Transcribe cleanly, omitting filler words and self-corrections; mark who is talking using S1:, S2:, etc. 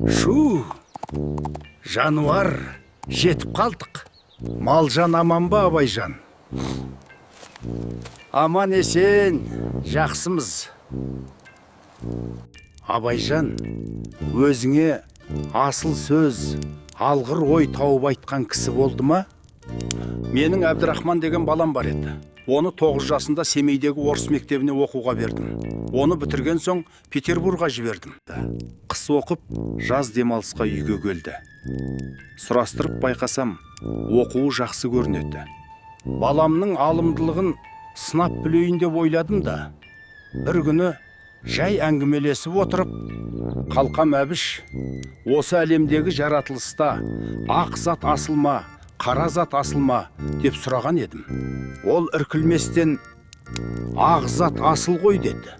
S1: Шу, жануар, жетіп қалдық. Малжан аман ба, Абайжан? Аман есен, жақсымыз. Абайжан, өзіңе асыл сөз, алғыр ой тауып айтқан кісі болды ма? Менің Әбдірахман деген балам бар еді. Оны 9 жасында Семейдегі орыс мектебіне оқуға бердім. Оны бітірген соң Петербурға жібердім. Қыс оқып, жаз демалысқа үйге келді. Сұрастырып байқасам, оқуы жақсы көрінеді. Баламның алымдылығын сынап білейін деп ойладым да, бір күні жай әңгімелесіп отырып, қалқам Әбіш, осы әлемдегі жаратылыста ақ зат асыл ма, қара зат асыл ма деп сұраған едім. Ол іркілместен ақ зат асыл ғой деді.